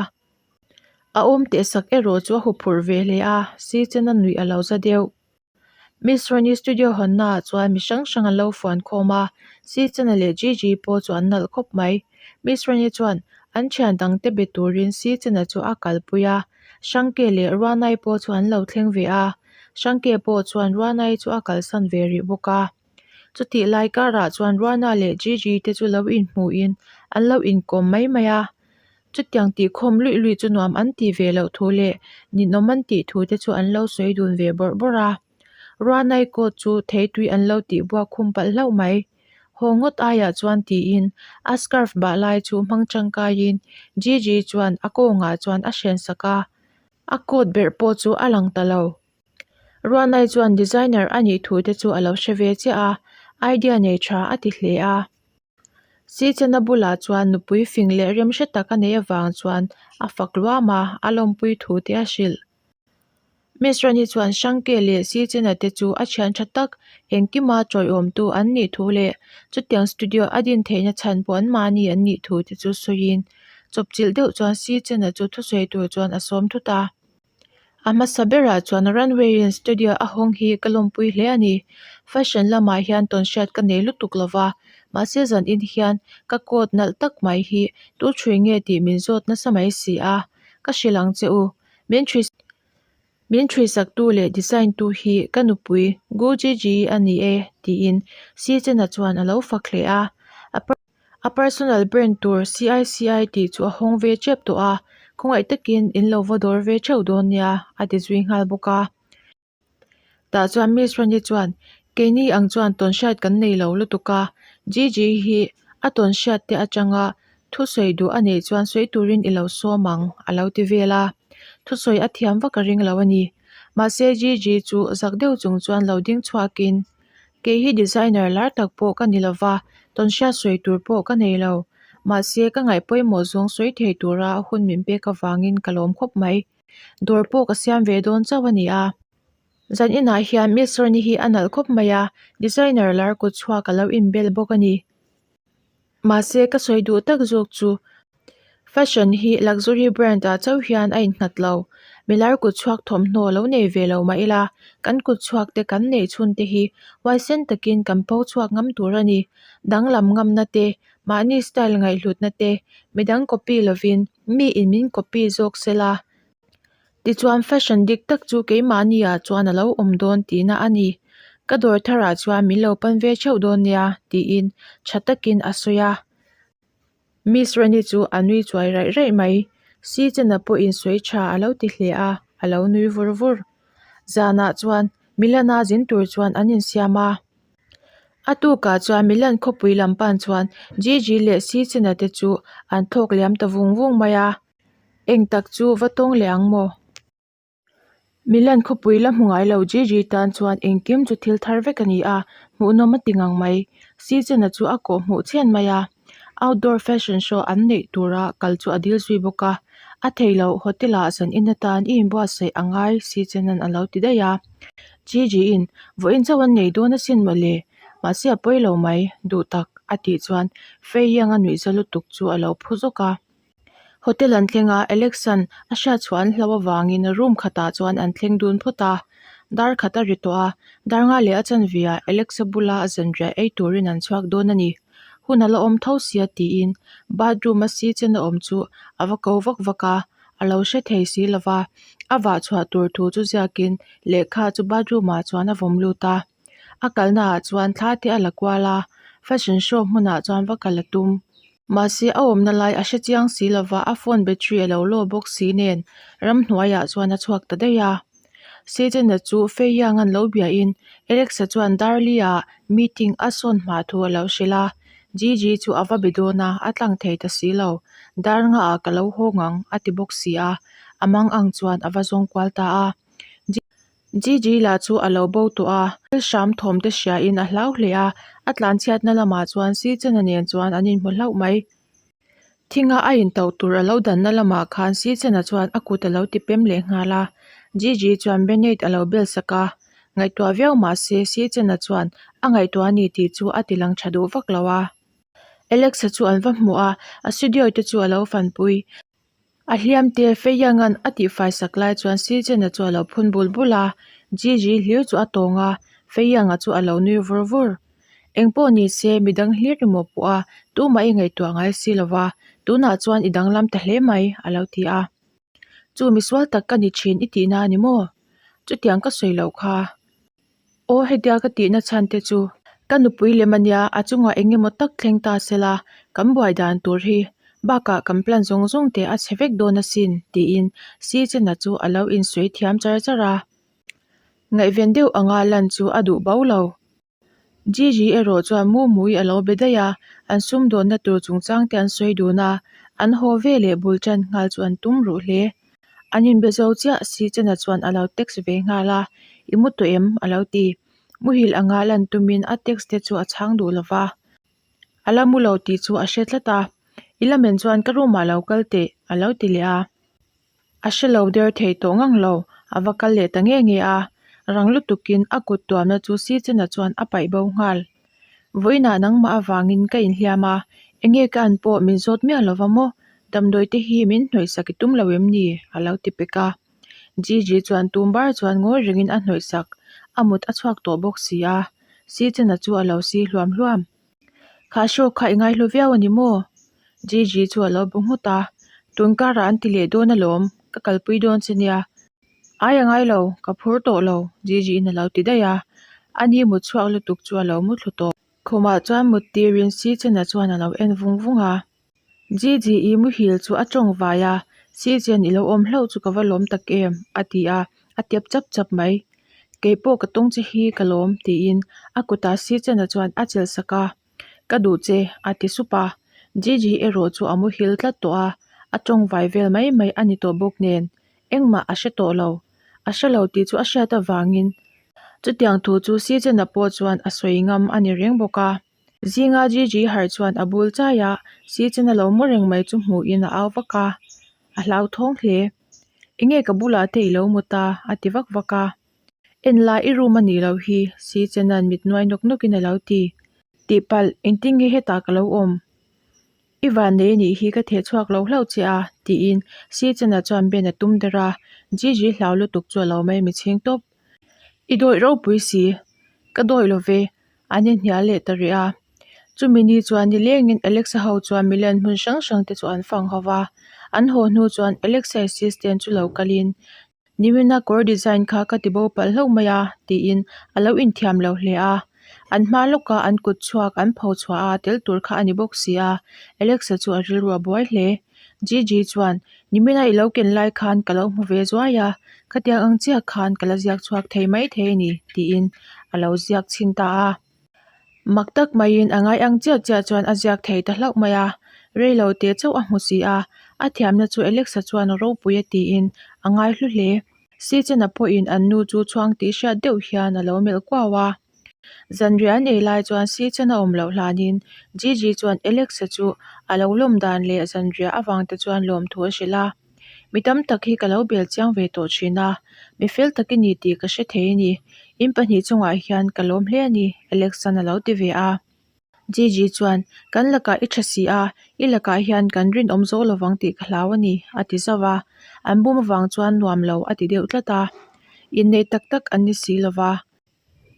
A awm teh sak erawh chu a huphurh ve hle a, Si Chena nuih a lo za deuh. Miss Rani studio hawnna ah chuan mi hrang hrang an lo fuan khawm a, Si Chena leh Gigi pawh chu an nalh khawp mai. Miss Rani chuan an thian dang te be turin Si Chena chu a kalpui a, Hrangke leh Ruanai pawh chu an lo thleng ve a, Hrangke pawh chuan Ruanai chu a kalsan ve rih bawk a. Chutih lai karah chuan Ruana leh Gigi te chu lo inhmuhin an lo inkawm mai mai a. Chutiang tihkhawm luih luih chu nuam an tih ve loh thu leh ninawm an tih thu te chu an lo sawi dun ve bawrh bawrh a. Ruanai coat chu theitui an lo tih buak khum palh hlauh mai. Haw ngawt aiah chuan tiin a scarf bah lai chu hmang tangkaiin Gigi chuan a kawngah chuan a hren sak a, a coat berh pawh chu a lang ta lo. Ruanai chuan designer a nih thu te chu a lo hre ve chiah a, idea nei tha a ti hle a. Sichana bulah chuan nupui fing leh remhre tak a neih avang chuan a fak luam a, a lawmpui thu te a hrilh. Miss Rani chuan Hrangke leh Sichana te chu a thian tha tak engkima tawiawmtu an nih thu leh chutiang studio a din theihna chhan pawh anmahni an nih thu te chu sawiin chawpchilh deuh chuan Sichana chu thusawi tur chuan a sawm thut a. A hmasa berah chuan runway in studio a hawng hi ka lawmpui hle a ni. Fashion lamah hian tawnhriat ka nei lutuk lova, mahse zan in hian ka coat nalh tak mai hi tu ṭhui nge tih min zawt nasa mai si a, ka hrilh ang che u. Min ṭhui min ṭhui sak tu leh design tu hi ka nupui Gu Jiji a ni e tiin Si Chena chuan a lo fak hle a. A personal brand tur CICI tih chu a hawng ve tep tawh a, khawngaih takin in lo va dawr ve theuh dawn nia a ti zui nghal bawk a. Tah chuan Miss Rani chuan keini ang chuan tawnhriat kan nei lo lutuk a, Gigi hi a tawnhriat te atanga thusawi duh a neih chuan sawi turin i lo sawm ang a lo ti vel a, thusawi a thiam vak a ring lo a ni. Mahse Gigi chu zak deuh chung chuan lo ding chhuakin Kei hi designer lar tak pawh ka ni lova, tawnhriat sawi tur pawh ka nei lo. Mahse, ka ngaih pawimawh zawng sawi thei tura hun min pek avangin ka lawm khawp mai. Dawr pawh ka siam ve dawn chauh a ni a. Zan inah hian Miss Rani hi a nalh khawp mai a, designer lar kut chhuak a lo inbel bawk a ni. Mahse, ka sawi duh tak zawk chu fashion hi luxury brand ah chauh hian a innghat lo. Milar kut chhuak thawmhnaw lo nei ve lo mah ila, kan kut chhuak te kan neih chhun te hi huaisen takin kan pho chhuak ngam tur a ni. Danglam ngamna te, mahni style ngaihhlutna te, midang copy lovin mi in min copy zawk sela. Tichuan fashion dik tak chu keimahni ah chuan a lo awm dawn tihna a ni. Ka dawr tharah chuan min lo pan ve theuh dawn nia tiin tha takin a sawi a. Miss Rani chu a nui chuai raih raih mai. Si chena pawhin sawi tha a lo ti hle a, a lo nui vur vur. Zanah chuan Milana zin tur chuan an insiam a. A tukah chuan Milan khawpui lam pan chuan Gigi leh Si chena te chu an thlawk liam ta vung vung mai a. Eng tak chu va tawng leh ang maw? Milan khawpui la hmu ngai lo Gigi tan chuan engkim chu thil thar vek a ni a, hmuhnawm a ti ngang mai. Season-a chu a kawh hmuh chhian mai a, outdoor fashion show an neih tura kal chu a dil zui bawk a. A thei loh hotel-ah zan in atan i inbuatsaih a ngai Season-a'n a lo ti daih a. Gigi-in, Vawiin chauh an nei dawn asin mawle, mahse a pawi lo mai, duh tak, a tih chuan Fei Yang-a nuihza lutuk chu a lo phu zawk a. Hotel an thleng a, Alex-a'n a hriat chhuah an hlo avangin room khatah chuan an thleng dun phawt a. Dar khat a ri tawh a, dar nga leh a chanveah Alex-a bula zanriah ei turin an chhuak dawn a ni. Hun a la awm tho sia tiin bathroom a si chen a awm chu a va ko vak vak a, a lo hre thei si lo va, a vah chhuah tur thu chu ziakin lehkha chu bathroom ah chuan a vawm lut a. A kalna ah chuan thla te a la kual a, fashion show hmunah chuan va kal a tum. Mahse a awmna lai a hre chiang si lova a phone battery a lo law bawk si nen ramhnuaiah chuan a chhuak ta daih a. Sejana chu Fei Yang-a'n lo biain Alex-a chuan Darli-ah meeting a sawn hma thu a lo hrilh a. Gigi chu a va be dawn a, a tlang thei ta si lo. Dar ngaah ka lo hawng ang, a ti bawk si a. A mang ang chuan a va zawng kual ta a. Gigi lah chu a lo bo tawh a, thil hram thawm te hriain a hlau hle a, a tlanchhiatna lamah chuan Sejana nen chuan an inhmu hlauh mai. Thinga a intauh tur a lo danna lamah khan Sijana chuan a kut a lo ti pem leh nghal a, Gigi chuan Benate a lo bel sak a, ngaihtuah viau mah se Sijana chuan a ngaihtuah a ni tih chu a ti lang tha duh vak lo a. Alexa chu an va hmu a, a studio te chu a lo fanpui. A hliam te Feiyanga'n a tihfai sak lai chuan Sijana chu a lo phun bul bul a, Gigi hlir chu a tawng a, Feiyanga chu a lo nui vur vur. Engpawh ni se, midang hlir i mawhpawh a, tumah i ngaihtuah ngai si lo va, tunah chuan i danglam ta hle mai, a lo ti a. Chu misual tak ka ni thin i tihna a ni maw? Chutiang ka sawi loh kha. Aw hetia ka tihna chhan te chu ka nupui lem a nia, a chungah eng emaw tak thleng ta sela, kan buai dan tur hi bakah kan plan zawng zawng te a chhe vek dawn asin, tiin Sijena chu a lo insawi thiam char char a. Ngaihven deuh anga lan chu a duh bo lo. Gigi erawh chuan Mumui a lo be daih a, an sumdawnna tur chungchang te an sawi dun a, an haw ve leh bul tan nghal chu an tum ruh hle. An inbe zo chiah si Chana chuan a lo text ve nghal a, I mu tawh em? a lo ti. Muhil anga lan tumin a text te chu a chhang duh lo va. A la mu lo tih chu a hre tlat a, I la men chuan ka room ah lo kal teh a lo ti leh a. A hre lo der thei tawh ngang lo, a va kal leh ta nge nge a, rang lutukin a kut tuamna chu Sijana chuan a paih bo nghal. Vawiinah nangmah avangin ka inhliam a, enge ka an pawh min zawt miah lo va maw? Damdawi te hi min hnawihsak i tum lo em ni? a lo ti pek a. Gigi chuan tum bar chuan ngawi rengin a hnawihsak, a mut a chhuak tawh bawk si a, Sijana chu a lo si hluam hluam. Kha show kha i ngaihlu viau a ni maw? Gigi chu a lo bu nghut a, Tun karah an ti leh dawn alawm, ka kalpui dawn che nia. Ai a ngai lo, ka phur tawh lo, Gigi in a lo ti daih a. Ani mut chhuak lutuk chu a lo mu thlu tawh. Khumah chuan mut tirin Sichena chuan a lo en vung vung a. Gigi i muhil chu a tawng vai a, Sichen i lo awm hlauh chu ka va lawm tak em, a ti a, a tep chap chap mai. Kei pawh ka tawng che hi ka lawm tiin a kutah Sichena chuan a chelh sak a, Ka duh che a ti sup a. Gigi erawh chu a muhil tlat tawh a, a tawng vai vel mai mai a ni tawh bawk nen engmah a hre tawh lo. A hre lo tih chu a hriat avangin chutiang thu chu Sichena pawh chuan a sawi ngam a ni reng bawk a. Zinga Gigi harh chuan a bul chai a, Sichena lo mu reng mai chu hmuhin a au vak a, a hlauthawng hle. Enge ka bulah te i lo mu ta? a ti vak vak a. En la i room a nih loh hi, Sichena'n mit nuai nawk nawkin a lo ti. Tihpalh, engtin nge hetah ka lo awm? I vannei a nih hi ka theh chhuak lo hlauh che a, tiin Sichena chuan Ben a tum der a, Gigi hlau lutuk chu a lo mai michhing tawp. I dawih ropui si, ka dawih lo ve, an inhnial leh ta rih a. Chumi ni chuan nilengin Alexa ho chuan Milan hmun hrang hrang te chu an fang ho va, an haw hnu chuan Alexa assistant chu lo kalin, Nimina kawr design kha ka ti bo palh hlauh mai a, tiin a lo inthiam lo hle a. An hma lawka an kut chhuak an pho chhuah a tel tur kha a ni bawk si a, Alexa chu a rilru a buai hle. Gigi chuan, Nimina i lo ken lai khan ka lo hmu ve zuai a, khatiang ang chiah khan ka la ziak chhuak thei mai thei a ni, tiin a lo ziak chhin ta a. Mak tak maiin a ngai ang chiah chiah chuan a ziak thei ta hlauh mai a, rei lo te chauh a hmu si a, a thiamna chu Alexa chuan ropui a tiin a ngai hlu hle. Sichena pawhin an nu chu chhuang tih hriat deuh hian a lo melh kuau a. Zanriah an ei lai chuan Sichena awm loh hlanin Gigi chuan Alexa chu a lo lawm dan leh zanriah avangte chuan lawmthu a hrilh a. Mi tam tak hi ka lo bel chiang ve tawh thin a, mi fel tak i ni tih ka hre thei a ni. In pahnih chungah hian ka lawm hle a ni, Alex-a'n a lo ti ve a. Gigi chuan, Kan lakah i tha si a, i lakah hian kan rinawm zo lovang tih ka hlau a ni, a ti zauh a. An bum avang chuan nuam lo a ti deuh tlat a. Inneih tak tak an ni si lova.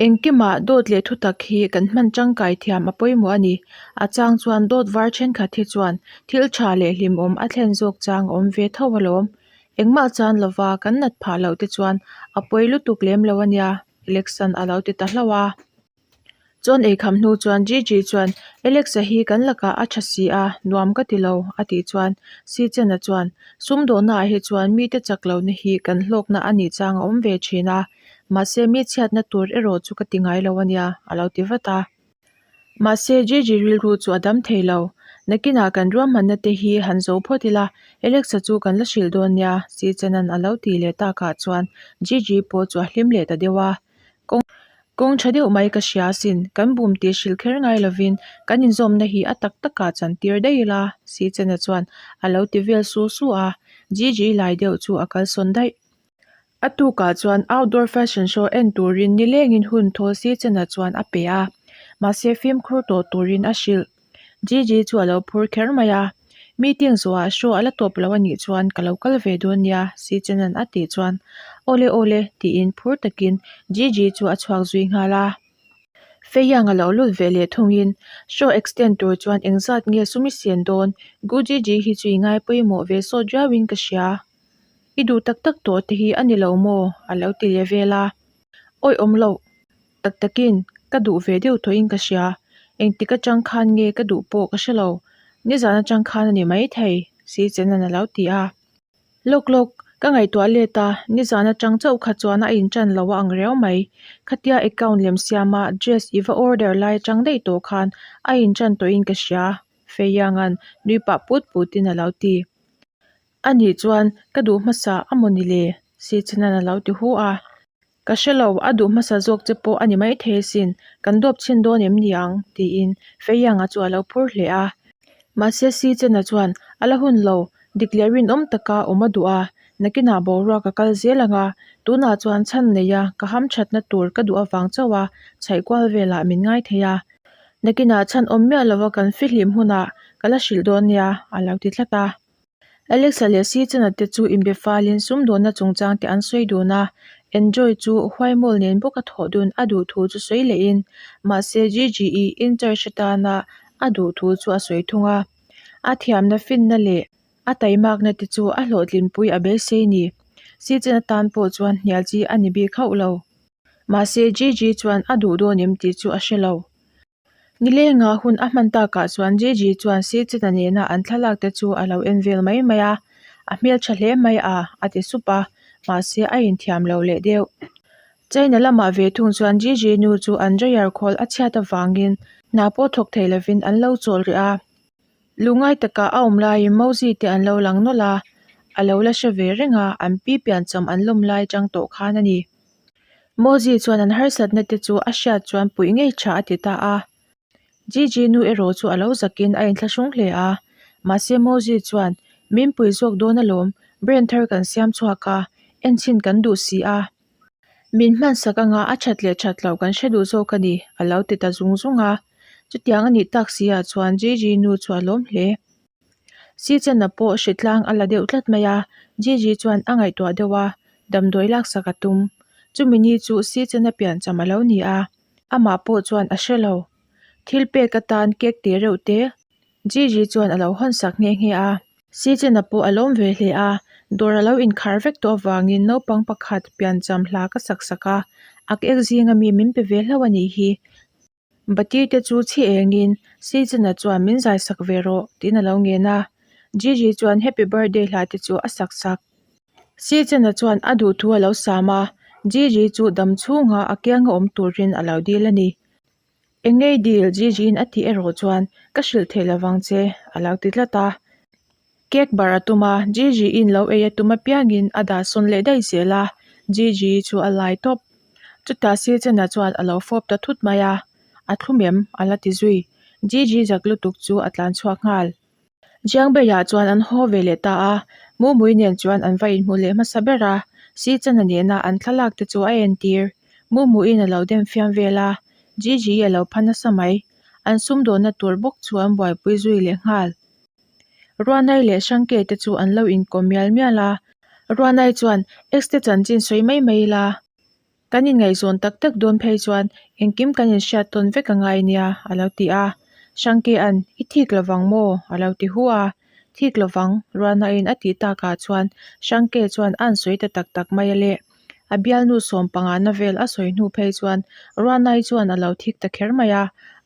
Engkimah dawt leh thutak hi kan hman tangkai thiam a pawimawh a ni. A chang chuan dawt var thenkhat hi chuan thil tha leh hlimawm a thlen zawk chang a awm ve tho alawm. Engmah chan lova kan nat phah loh te chuan a pawi lutuk lem lo a nia, Alexan a lo ti ta hlauh a. Chuan eikham hnu chuan Gigi chuan, Alex-a hi kan lakah a tha si a, nuam ka ti lo, a tih chuan Sichena chuan, Sumdawhnaah hi chuan mite chak lohna hi kan hlawkna a nih chang a awm ve thin a, mahse mi chhiatna tur erawh chu ka ti ngai lo a nia, a lo ti vat a. Mahse Gigi rilru chu a dam thei lo. Nakinah kan ruahmanna te hi han zo phawt ila, Alex-a chu kan la hrilh dawn nia, Sichena'n a lo tih leh takah chuan Gigi pawh chu a hlim leh ta deuh a. Kawng kawng tha deuh mai ka hria asin, kan bum tih hrilh kher ngai lovin kan inzawmna hi a tak takah chan tir daih ila, Sichena chuan a lo ti vel su su a, Gigi lai deuh chu a kalsawn daih. A tukah chuan outdoor fashion show en turin nilengin hun thawl Sichena chuan a pe a, mahse fimkhur tawh turin a hrilh. Gigi chu a lo phur kher mai a, Meeting zawhah show a la tawp lo a nih chuan ka lo kal ve dawn nia, Sichena'n a tih chuan Awle awle tiin phur takin Gigi chu a chhuak zui nghal a. Feiyang a lo lut ve leh thungin show extend tur chuan engzat nge sum i sian dawn, Gu Gigi hi chu i ngai pawimawh ve sawt riauin ka hria. I duh tak tak tawh te hi a ni lo maw? a lo ti leh vel a. Awi awm loh. Tak takin, ka duh ve deuh tawhin ka hria. Engtik atang khan nge ka duh pawh ka hre lo. Nizan atang khan a ni maithei, si Chenan a lo ti a. Lawk lawk, ka ngaihtuah let a, nizan atang chauh kha chuan a intan lo a ang riau mai. Khatia account lem siama dress i va order lai atang daih tawh khan a intan tawhin ka hria, Feiyanga'n nui pah put putin a lo ti. A nih chuan ka duh hmasa a maw ni le? Sichenan a lo ti hu a. Ka hre lo, a duh hmasa zawk che pawh a ni maithei asin, kan dawp chhin dawn em ni ang? tiin Feianga chu a lo phur hle a. Mahse Sichena chuan a la hun lo, dik leh rinawm taka awm a duh a, nakinah boruak a kal zel ang a, tunah chuan chhan neia ka hamthatna tur ka duh avang chauh a chhaih kual velah min ngai thei a. Nakinah chhan awm miah lova kan fihlim hunah ka la hrilh dawn nia, a lo ti tlat a. Alexa leh Sichana te chu inbe falin sumdawnna chungchang te an sawi dun a, Enjoy chu Huaimawl nen bawk a thawh dun a duh thu chu sawi lehin, mahse GGE in-charge atana a duh thu chu a sawi thung a. A thiamna finna leh a taimakna te chu a hlawhtlinpui a beisei ni. Sichana tan pawh chuan hnial chi a ni bik hauh lo. Mahse GG chuan a duh dawn em tih chu a hre lo. Nilenga hun a hman takah chuan Gigi chuan Sichita nena an thlalak te chu a lo en vel mai mai a, a hmeltha hle mai a, a ti sup a, mahse a inthiam lo leh deuh. China lamah ve thung chuan Gigi nu chu an dryer khawl a chhiat avangin hna pawh thawk thei lovin an lo chawl rih a. Lungngai taka a awm laiin Mozi te an lo lang nawlh a, a lo la hre ve reng a, an pi piancham an lawm lai chang tawh khan a ni. Mozi chuan an harsatna te chu a hriat chuan puih ngei tha a ti ta a. Gigi nu erawh chu a lo zakin a inthlahrung hle a. Mahse Mozi chuan, Min pui zawk dawn alawm, brand thar kan siam chhuak a, enchhin kan duh si a. Min hmansak anga a that leh that loh kan hre duh zawk a ni, a lo ti ta zung zung a. Chutiang a nih tak si ah chuan Gigi nu chu a lawm hle. Sichena pawh hritlang a la deuh tlat mai a, Gigi chuan a ngaihtuah deuh a, damdawi laksak a tum. Chumi ni chu Sichena piancham a lo ni a, amah pawh chuan a hre lo. Thil pek atan cake teh reuh te Gigi chuan a lo hawnsak nghe nghe a. Sichena pawh a lawm ve hle a, dawr a lo inkhar vek tawh avangin naupang pakhat piancham hla ka sak sak a, ak ek zinga mi min pe ve hlauh a nih hi. Bati te chu chhi engin Sejana chuan min zai sak ve rawh tiin a lo ngen a. Gigi chuan happy birthday hla te chu a sak sak. Sejana chuan a duh thu a lo sam a, Gigi chu dam chhunga a kianga awm turin a lo dil a ni. Eng ngei dil Gigi-in a tih erawh chuan ka hrilh theih lovang che a lo ti tlat a. Cake bar a tum a, Gigi-in lo ei a tum apiangin a dah sawn leh daih zel a, Gigi chu a lai tawp. Chutah Sirchana chuan a lo fawp ta thut mai a, A thlum em? a la ti zui. Gigi zak lutuk chu a tlan chhuak nghal. Jiangbei-ah chuan an haw ve leh ta a, Mumui nen chuan an va inhmu leh hmasa ber a, Sirchana nena an thlalak te chu a entir. Mumuiin a lo dem fiam vel a, Gigi a lo pha nasa mai. An sumdawnna tur bawk chu an buaipui zui leh nghal. Ruanai leh Hrangke te chu an lo inkawm mial mial a, Ruanai chuan X te chanchin sawi mai mai ila, kan inngaihzawn tak tak dawn phei chuan engkim kan inhriat tawn vek a ngai nia a lo ti a. Hrangkea'n I thik lovang maw? a lo ti hu a. Thik lovang, Ruanaiin a tih takah chuan Hrangke chuan a an sawi ta tak tak mai a le. A bialnu sawmpangana vel a sawi hnu phei chuan Ruanai chuan a lo thik ta kher mai a,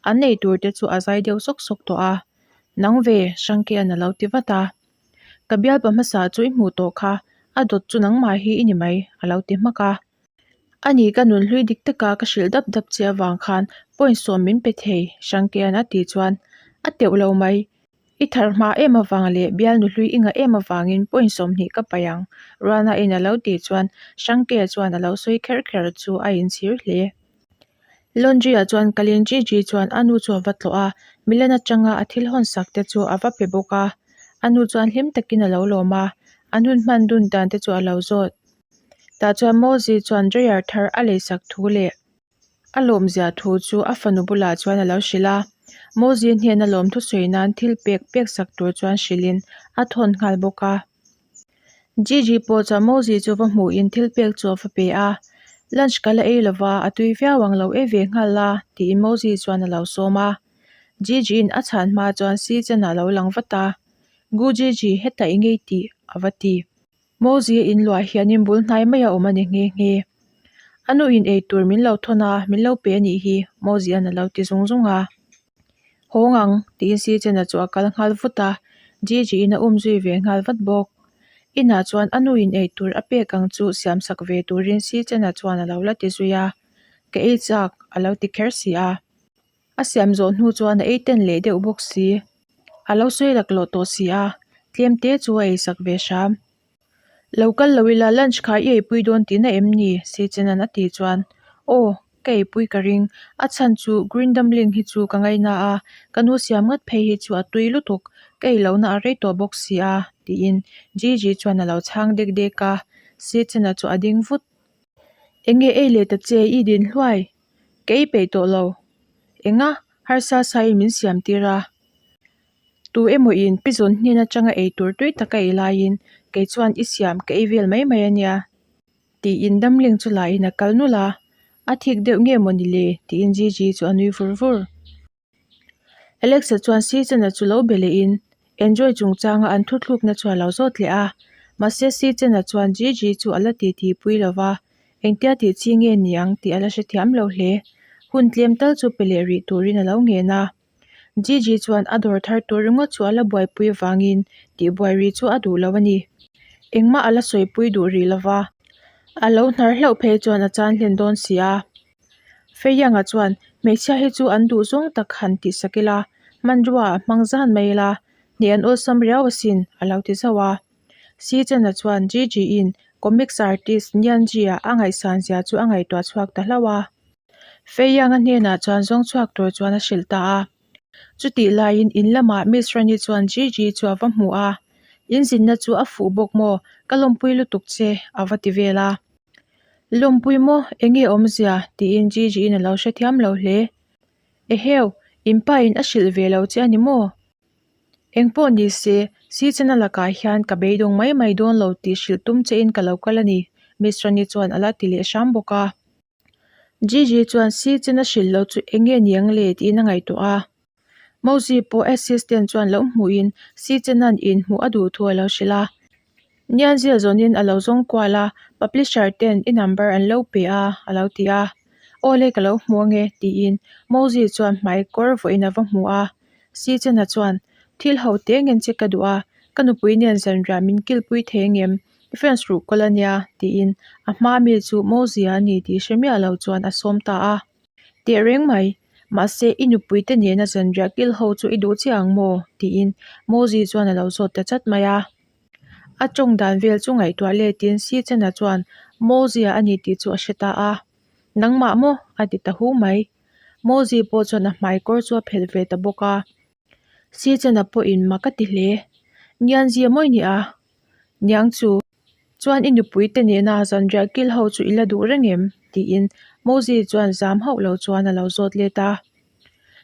an ei tur te chu a zai deuh sawk sawk tawh a. Nang ve, Hrangkean a lo ti vat a. Ka bialpa hmasa chu i hmuh tawh kha, a dawt chu nangmah hi i ni mai, a lo ti hmak a. Ani ka nunhlui dik taka ka hrilh dap dap che avang khan point sawm min pe thei, Hrangkean a tih chuan a teuh lo mai. I thar hma em avang leh bialnu hlui i ngah em avangin point 20 ka paih ang, Ruana in a lo tih chuan Hrangkea chuan a lo sawi kher kher chu a inchhir hle. Laundry ah chuan kalin Gigi chuan a nu chu a va tlawh a, Milan atanga a thil hawn sak te chu a va pe bawk a. A nu chuan hlim takin a lo lawm a, an hun hman dun dan te chu a lo zawt. Tah chuan Mozi chuan dryer thar a lei sak thu leh a lawmzia thu chu a fanu bulah chuan a lo hrilh a. Mozi hnena lawmthu sawi nan thil pek pek sak tur chuan hrilhin a thawn nghal bawk a. Gigi pawh chuan Mozi chu va hmuhin thil pek chu a va pe a. Lunch ka la ei lova, a tui viau ang lo ei ve nghal la, tiin Mozi chuan a lo sawm a. Gigi-in a chhan hma chuan si chen a lo lang vat a. Gu Gigi, hetah i ngei tih, a va ti. Mozi a inluah hianin bul hnai mai a awm a ni nghe nghe. A nuin ei tur min lo thawn a, min lo pe a nih hi, Mozi-a'n a lo ti zung zung a. Hawng ang, tiin Sichena chu a kal nghal vut a, Gigi-in a um zui ve nghal vat bawk. Inah chuan a nuin ei tur a pek ang chu siamsak ve turin Sichena chuan a lo la ti zui a, Ka ei chak, a lo ti kher si a. A siam zawh hnu chuan a ei ten leh deuh bawk si. A lo sawi laklawh tawh si a, tlem te chu a eisak ve hram. Lo kal lo ila lunch kha i eipui dawn tihna em ni? Seichenan a tih chuan, Aw, ka eipui ka ring. A chhan chu green dumpling hi chu ka ngaina a, ka nu siam ngat phei hi chu a tui lutuk, ka ei lohna a rei tawh bawk si a, tiin Gigi chuan a lo chhang dek dek a. Seichena chu a ding vut. Enge ei leh ta che i din hluai? Ka ei peih tawh lo. Enga, harsa saiin min siam tir a. Tu emaw in pi zawn hnen atanga ei tur tui tak a ei laiin kei chuan i siam ka ei vel mai mai a nia tiin damling chu laiin a kal nulh a, a thik deuh nge maw ni le tiin Gigi chu a nui vur vur. Alexa chuan Season-a chu lo be lehin Enjoy chungchanga an thuthlukna chu a lo zawt leh a, mahse Season-a chuan Gigi chu a la titi pui lo va, engtia tih chi nge ni ang tih a la hrethiam lo hle. Hun tlem tal chu pe leh rih turin a lo ngen a. Gigi chuan a dawr thar tur ringawt chu a la buaipui avangin tihbuai rih chu a duh lo a ni. Engmah a la sawipui duh rih lo va, a lo hnar hlauh phei chuan a chan hlen dawn si a. Feianga chuan hmeichhia hi chu an duh zawng tak han tih sak ila, hmanrua a hmang zan mai ila, hneh an awlsam riau asin, a lo ti zauh a. Sichana chuan Gigi-in comics artist Nianji-a a ngaihsan zia chu a ngaihtuah chhuak ta hlauh a. Feianga hnenah chuan zawng chhuak tur chuan a hrilh ta a. Chutih laiin in lamah Miss Rani chuan Gigi chu a va hmu a, In zinna chu a fuh bawk maw? Ka lawmpui lutuk che, a va ti vel a. Lawmpui maw? Enge awmzia? tiin Gigi-in a lo hrethiam lo hle. Eheu, in pa in a hrilh ve lo che a ni maw? Engpawh ni se, Sichana lakah hian ka beidawng mai mai dawn lo tih hrilh tum chein ka lo kal a ni, Miss Rani chuan a la ti leh hram bawk a. Gigi chuan Sichana hrilh lo chu enge niang le tiin a ngaihtuah a. Mozi pawh assistant chuan lo hmuhin Sichena'n inhmuh a duh thu a lo hrilh a. Nianzia zawnin a lo zawng kual a, publisher ten i number an lo pe a, a lo ti a. Aw le ka lo hmu ange, tiin Mozi chuan hmai kawr vawiin a va hmu a. Sichena chuan, Thil ho te ngen che ka duh a, ka nupui nen zanriah min kilpui thei angem? I fans ruh kawl a nia, tiin a hma mi chu Mozi-a a ni tih hre miah lo chuan a sawm ta a. Teh reng mai, mahse i nupui te nena zanriah kil ho chu i duh chiah ang maw? tiin Mozi chuan a lo zawt ta chat mai a. A tawng dan vel chu ngaihtuah letin Sichena chuan Mozi-a a ni tih chu a hre ta a. Nangmah maw? a ti ta hu mai. Mozi pawh chuan a hmai kawr chu a phelh ve ta bawk a. Sichena pawhin mak a ti hle. Nianzia mawi ni a? Niang chu. Chuan i nupui te nena zanriah kil ho chu i la duh reng em? tiin Mozi chuan zam hauh lo chuan a lo zawt let a.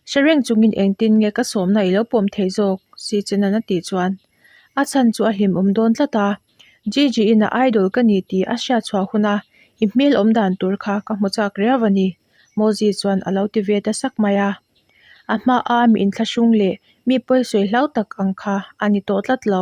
Hre reng chungin engtin nge ka sawmna i lo pawm thei zawk? Sichenan a tih chuan a chhan chu a hlimawm dawn tlat a. Gigi in a idol ka ni tih a hriat chhuah huna i hmel awm dan tur kha ka hmu chak riau a ni, Mozi chuan a lo ti ve ta sak mai a. A hmaa mi inthlahrung leh mi pawisawi hlau tak ang kha a ni tawh tlat lo.